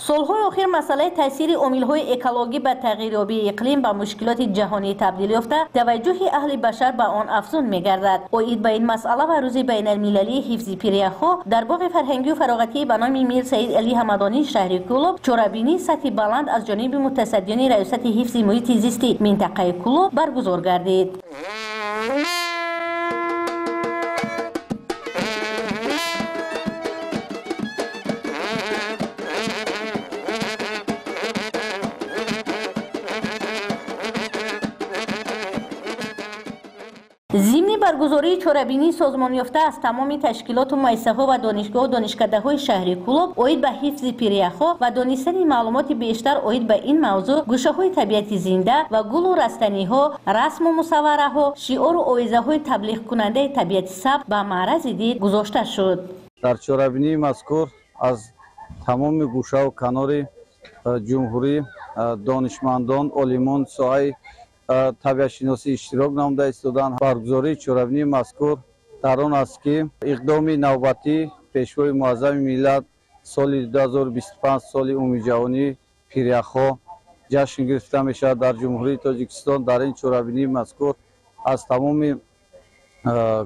Солҳои охир масъалаи таъсири омилҳои экологӣ ба тағйирёбии иқлим ба мушкилоти ҷаҳонӣ табдил ёфта, таваҷҷӯҳи аҳли башар ба он афзун мегардад. Оид ба ин масъала ва рӯзи байналмилалии ҳифзи пиряхҳо дар боғи фарҳангию фароғатӣ ба номи Мир Саид Алӣ Ҳамадонӣ шаҳри Кӯлоб чорабинии сатҳи баланд аз ҷониби мутасаддиёни раёсати ҳифзи муҳити зисти минтақаи Кӯлоб баргузор гардид. Зимни баргузории чорабинии созмонёфта аз тамоми ташкилоту муассисаҳо ва донишгоҳу донишкадаҳои шаҳри Кӯлоб оид ба ҳифзи пиряхҳо ва донистани маълумоти бештар оид ба ин мавзӯъ, гӯшаҳои табиати зинда ва гулу растаниҳо, расму мусаввараҳо, шиору овезаҳои таблиғкунандаи табиати сабз ба маърази дид гузошта шуд. Дар чорабинии мазкур аз тамоми гӯшаву канори ҷумҳурӣ донишмандон, олимон соҳаи табиатшиносӣ иштирок намуда истоданд. Баргузории чорабинии мазкур дар он аст, ки иқдоми навбатии Пешвои Муаззами миллат соли 2025 соли умумиҷаҳонии пиряхҳо ҷашн гирифта мешавад дар Ҷумҳурии Тоҷикистон. Дар ин чорабинии мазкур аз тамоми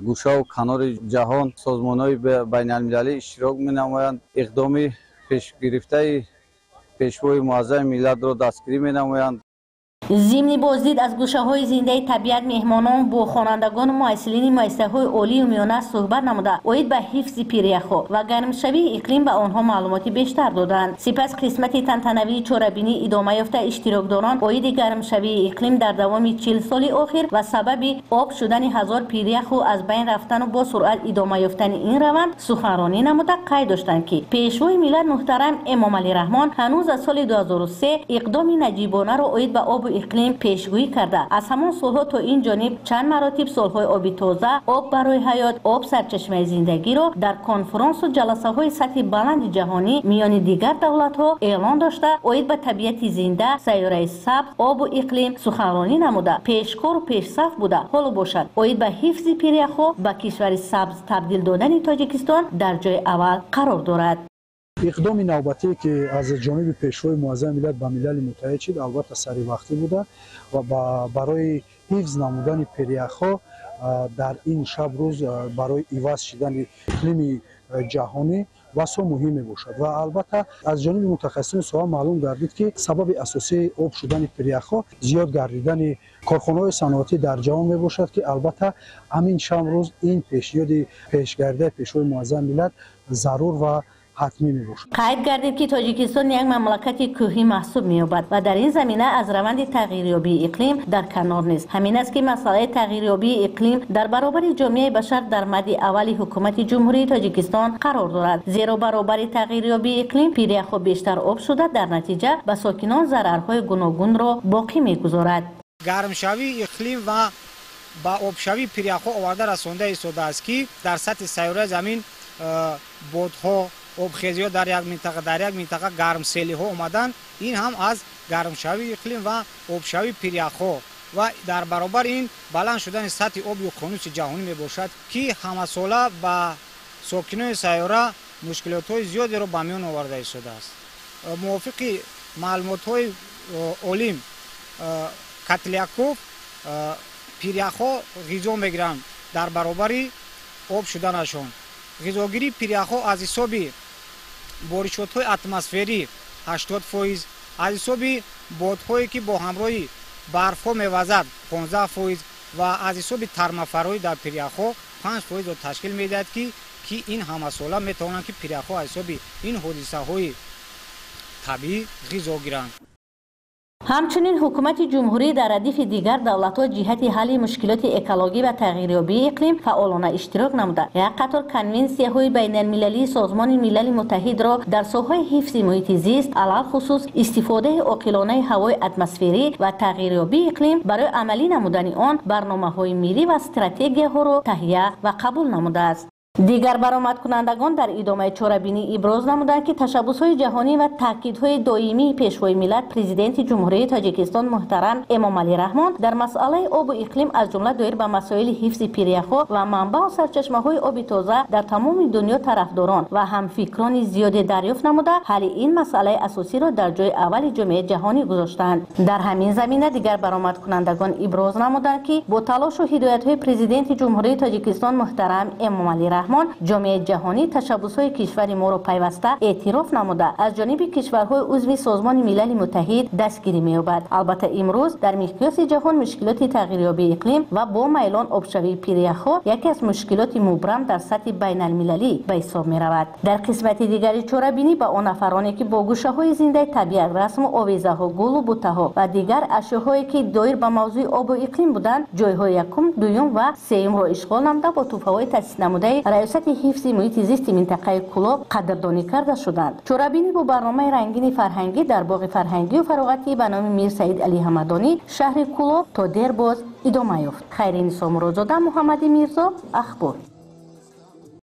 гӯшаву канори ҷаҳон созмонҳои байналмилалӣ иштирок менамоянд, иқдоми пешгирифтаи Пешвои Муаззами миллатро дастгирӣ менамоянд. Зимни боздид аз гӯшаҳои зиндаи табиат меҳмонон бо хонандагону муҳассилини муассисаҳои олию миёна суҳбат намуда, оид ба ҳифзи пиряхҳо ва гармшавии иқлим ба онҳо маълумоти бештар доданд. Сипас қисмати тантанавии чорабинӣ идома ёфта, иштирокдорон оиди гармшавии иқлим дар давоми 40 соли охир ва сабаби об шудани 1000 пиряху аз байн рафтану бо суръат идома ёфтани ин раванд суханронӣ намуда, қайд доштанд, ки Пешвои миллат муҳтарам Эмомалӣ Раҳмон ҳанӯз аз соли 2003 иқдоми наҷибонаро оид ба обу иқлим пешгӯӣ карда, аз ҳамон солҳо то ин ҷониб чанд маротиб солҳои оби тоза, об барои ҳаёт, об сарчашмаи зиндагиро дар конфронсу ҷаласаҳои сатҳи баланди ҷаҳонӣ миёни дигар давлатҳо эълон дошта, оид ба табиати зинда, сайёраи сабз, обу иқлим суханронӣ намуда, пешкору пешсаф буда, ҳоло бошад оид ба ҳифзи пиряхҳо ба кишвари сабз табдил додани Тоҷикистон дар ҷои аввал қарор дорад. Иқдоми навбатие, ки аз ҷониби Пешвои Муаззами миллат ба Милали Муттаҳид шид, албатта саривақтӣ буда ва барои ҳифз намудани пиряхҳо дар ин шаб рӯз барои иваз шидани иқлими ҷаҳонӣ басо муҳим мебошад. Ва албатта аз ҷониби мутахассисони соҳа маълум гардид, ки сабаби асосии об шудани пиряхҳо зиёд гардидани корхонаҳои саноатӣ дар ҷаҳон мебошад, ки албатта ҳамин шаб рӯз ин пешниҳоди пешгардаи Пешвои Муаззами миллат зарур ва ҳатмӣ мебошад. Қайд гардид, ки Тоҷикистон як мамлакати кӯҳӣ маҳсуб меёбад ва дар ин замина аз раванди тағйирёбии иқлим дар канор нест. Ҳамин аст, ки масъалаи тағйирёбии иқлим дар баробари ҷомеаи башар дар мадди аввали ҳукумати Ҷумҳурии Тоҷикистон қарор дорад, зеро баробари тағйирёбии иқлим пиряхҳо бештар об шуда, дар натиҷа ба сокинон зарарҳои гуногунро боқӣ мегузорад. Гармшавии иқлим ва ба обшавии пиряхҳо оварда расонда истодааст, ки дар сатҳи сайёраи замин бодҳо, обхезиҳо дар як минтақа гармселиҳо омаданд. Ин ҳам аз гармшавии иқлим ва обшавии пиряхҳо ва дар баробари ин баланд шудани сатҳи оби уқёнуси ҷаҳонӣ мебошад, ки ҳамасола ба сокинони сайёра мушкилотҳои зиёдеро ба миён оварда истодааст. Мувофиқи маълумотҳои олим Катляков, пиряхҳо ғизо мегиранд дар баробари об шуданашон. Ғизогирии пиряхҳо аз ҳисоби боришотҳои атмосферӣ 80%, аз ҳисоби бодҳое, ки бо ҳамроҳи барфҳо мевазад 15% ва аз ҳисоби тармафароӣ дар пиряхҳо 5%-ро ташкил медиҳад, ки ин ҳамасола метавонанд, ки пиряхҳо аз ҳисоби ин ҳодисаҳои табиӣ ғизо гиранд. Ҳамчунин ҳукумати ҷумҳурӣ дар радифи дигар давлатҳо ҷиҳати ҳалли мушкилоти экологӣ ва тағйирёбии иқлим фаъолона иштирок намуда, як қатор конвенсияҳои байналмилалии Созмони Милали Муттаҳидро дар соҳаи ҳифзи муҳити зист, алалхусус истифодаи оқилонаи ҳавои атмосферӣ ва тағйирёбии иқлим барои амалӣ намудани он барномаҳои миллӣ ва стратегияҳоро таҳия ва қабул намудааст. Дигар баромадкунандагон дар идомаи чорабинӣ иброз намуданд, ки ташаббусҳои ҷаҳонӣ ва таъкидҳои доимии Пешвои миллат, Президенти Ҷумҳурии Тоҷикистон муҳтарам Эмомалӣ Раҳмон дар масъалаи обу иқлим, аз ҷумла доир ба масоили ҳифзи пиряхҳо ва манбаъу сарчашмаҳои оби тоза, дар тамоми дунё тарафдорон ва ҳамфикрони зиёде дарёфт намуда, ҳалли ин масъалаи асосиро дар ҷои аввали ҷомеаи ҷаҳонӣ гузоштаанд. Дар ҳамин замина дигар баромадкунандагон иброз намуданд, ки бо талошу ҳидоятҳои Президенти Ҷумҳурии Тоҷикистон муҳтарам Эмомалӣ Раҳмон ҷомеаи ҷаҳонӣ ташаббусҳои кишвари моро пайваста эътироф намуда, аз ҷониби кишварҳои узви Созмони Милали Муттаҳид дастгирӣ меёбад. Албатта, имрӯз дар миқёси ҷаҳон мушкилоти тағйирёбии иқлим ва бо майлон обшавии пиряхҳо яке аз мушкилоти мубрам дар сатҳи байналмилалӣ ба ҳисоб меравад. Дар қисмати дигари чорабинӣ ба он нафароне, ки бо гӯшаҳои зиндаи табиат, расму овезаҳо, гулу бутаҳо ва дигар ашёҳое, ки доир ба мавзӯи обу иқлим буданд, ҷойҳои якум, дуюм ва сеюмро ишғол намуда, бо тӯҳфаҳои таъсиснамудаи Раёсати ҳифзи муҳити зисти минтақаи Кӯлоб қадрдонӣ карда шуданд. Чорабинӣ бо барномаи рангини фарҳангӣ дар боғи фарҳангию фароғатӣ ба номи Мир Саид Алӣ Ҳамадонӣ шаҳри Кӯлоб то дер боз идома ёфт. Хайринисо Муродзода, Муҳаммади Мирзо, Ахбор.